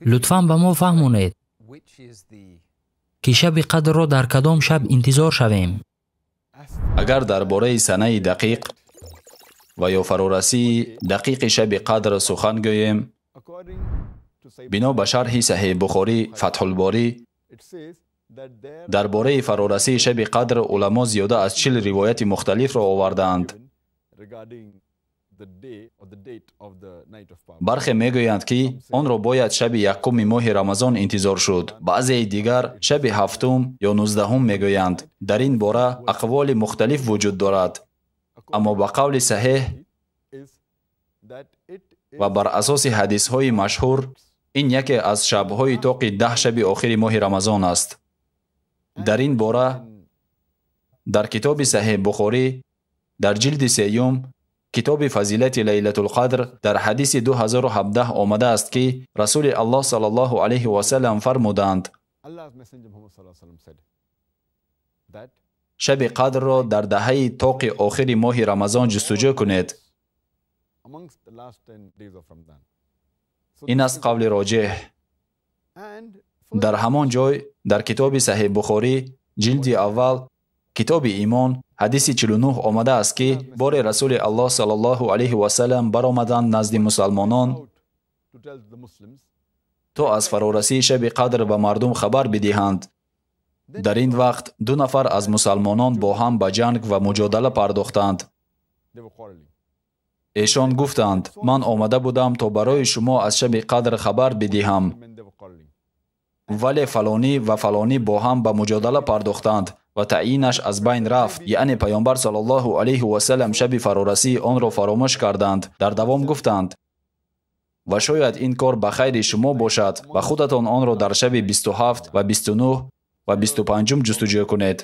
Лутфан ба мо фаҳмонед, ки шаби қадрро дар кадом шаб интизор шавем. Агар дар бораи санаи дақиқ ва ё фарорасии дақиқи шаби қадр сухан гӯем, бино ба шарҳи Саҳеҳ Бухорӣ Фатҳулборӣ, дар бораи фарорасии шаби қадр уламо зиёда аз 40 ривояти мухталифро овардаанд. Бархе мегӯянд, ки онро бояд шаби якуми моҳи Рамазон интизор шуд. Баъзеи дигар шаби ҳафтум ё 19 мегӯянд. Дар ин бора ақволи мухталиф вуҷуд дорад. Аммо ба қавли саҳеҳ ва бар асоси ҳадисҳои машҳур, ин яке аз шабҳои тоқи 10 шаби охири моҳи Рамазон аст. Дар ин бора дар китоби Саҳеҳ Бухорӣ дар ҷилди сеюм китоби фазилати Лайлатулқадр дар ҳадиси 2017 омадааст, ки Расули Аллоҳ саллаллоҳу алайҳи васаллам фармуданд: шаби қадрро дар даҳаи тоқи охири моҳи Рамазон ҷустуҷӯ кунед. Ин аст қавли роҷеҳ. Дар ҳамон ҷой дар китоби Саҳеҳ Бухорӣ ҷилди аввал китоби имон ҳадиси 49 омадааст, ки боре Расули Аллоҳ саллаллоҳу алайҳи васаллам баромаданд назди мусалмонон то аз фарорасии шаби қадр ба мардум хабар бидиҳанд. Дар ин вақт ду нафар аз мусалмонон бо ҳам ба ҷанг ва муҷодала пардохтанд. Эшон гуфтанд: ман омада будам то барои шумо аз шаби қадр хабар бидиҳам, вале фалонӣ ва фалонӣ бо ҳам ба муҷодала пардохтанд ва таъйинаш аз байн рафт. Яъне Пайғамбар саллаллоҳу алайҳи васаллам шаби фарорасии онро фаромӯш карданд. Дар давом гуфтанд: ва шояд ин кор ба хайри шумо бошад ва худатон онро дар шаби 27 ва 29 ва 25 ҷустуҷӯ кунед.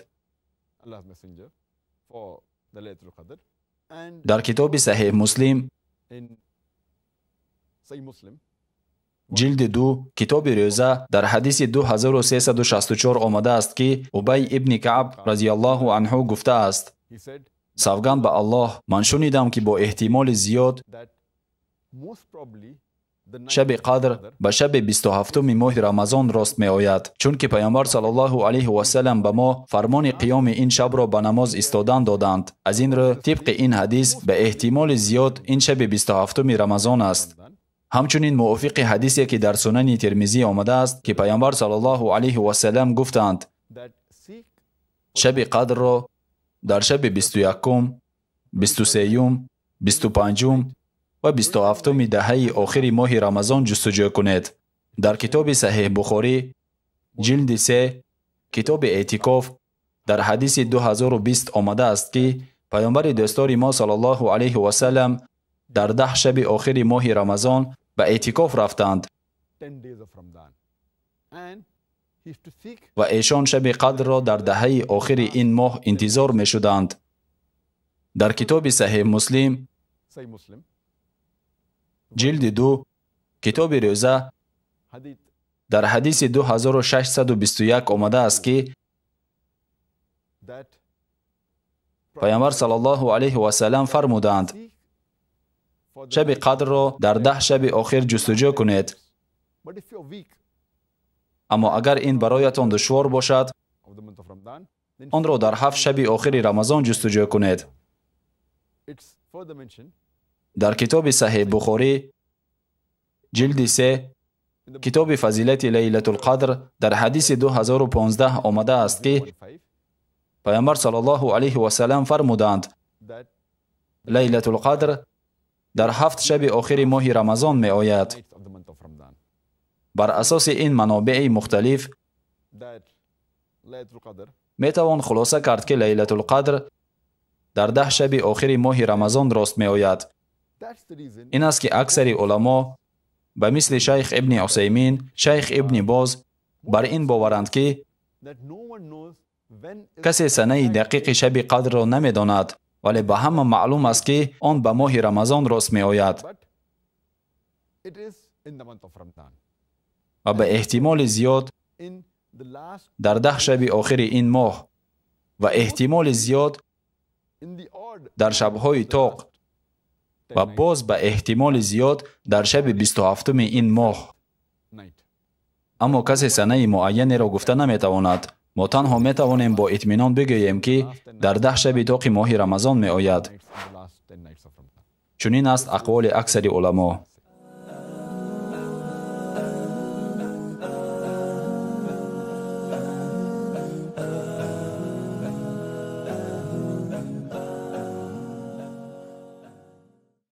Дар китоби Саҳеҳ Муслим ҷилди 2 китоби рӯза дар ҳадиси 2364 омадааст, ки Убай ибни Каъб разияллоҳу анҳу гуфтааст: савганд ба Аллоҳ, ман шунидам, ки бо эҳтимоли зиёд шаби қадр ба шаби 27-уми моҳи Рамазон рост меояд, чунки Пайғамбар саллаллоҳу алайҳи васаллам ба мо фармони қиёми ин шабро ба намоз истодан доданд. Аз ин рӯ тибқи ин ҳадис ба эҳтимоли зиёд ин шаби 27-уми Рамазон аст. Ҳамчунин мувофиқи ҳадисе, ки дар Сунани Термизӣ омадааст, ки Пайғамбар саллаллоҳу алайҳи васаллам гуфтанд: шаби қадрро дар шаби 21-ум, 23-юм, 25-ум ва 27-уми даҳаи охири моҳи Рамазон ҷустуҷӯ кунед. Дар китоби Саҳеҳ Бухорӣ ҷилди 3 китоби эътикоф дар ҳадиси 2020 омадааст, ки Пайғамбари дӯстдори мо саллаллоҳу алайҳи васаллам дар 10 шаби охири моҳи Рамазон ба эътикоф рафтанд ва эшон шаби қадрро дар даҳаи охири ин моҳ интизор мешуданд. Дар китоби Саҳеҳ Муслим ҷилди 2 китоби рӯза дар ҳадиси 2621 омадааст, ки Пайғамбар саллаллоҳу алайҳи васаллам фармуданд: шаби қадрро дар 10 шаби охир ҷустуҷӯ кунед. Аммо агар ин бароятон душвор бошад, онро дар 7 шаби охири Рамазон ҷустуҷӯ кунед. Дар китоби Саҳеҳ Бухорӣ ҷилди 3 китоби фазилати Лайлатулқадр дар ҳадиси 2015 омадааст, ки Пайғамбар саллаллоҳу алайҳи васаллам фармуданд: Лайлатулқадр дар 7 шаби охири моҳи Рамазон меояд. Бар асоси ин манобеи мухталиф метавон хулоса кард, ки Лайлатулқадр дар 10 шаби охири моҳи Рамазон рост меояд. Ин аст, ки аксари уламо ба мисли Шайх ибни Усаймин, Шайх ибни Боз бар ин боваранд, ки касе санаи дақиқи шаби қадрро намедонад, вале ба ҳама маълум аст, ки он ба моҳи Рамазон рост меояд ва ба эҳтимоли зиёд дар 10 шаби охири ин моҳ ва эҳтимоли зиёд дар шабҳои тоқ ва боз ба эҳтимоли зиёд дар шаби 27-уми ин моҳ. Аммо касе санаи муайянеро гуфта наметавонад. Мо танҳо метавонем бо итминон бигӯем, ки дар 10 шаби тоқи моҳи Рамазон меояд. Чунин аст ақволи аксари уламо.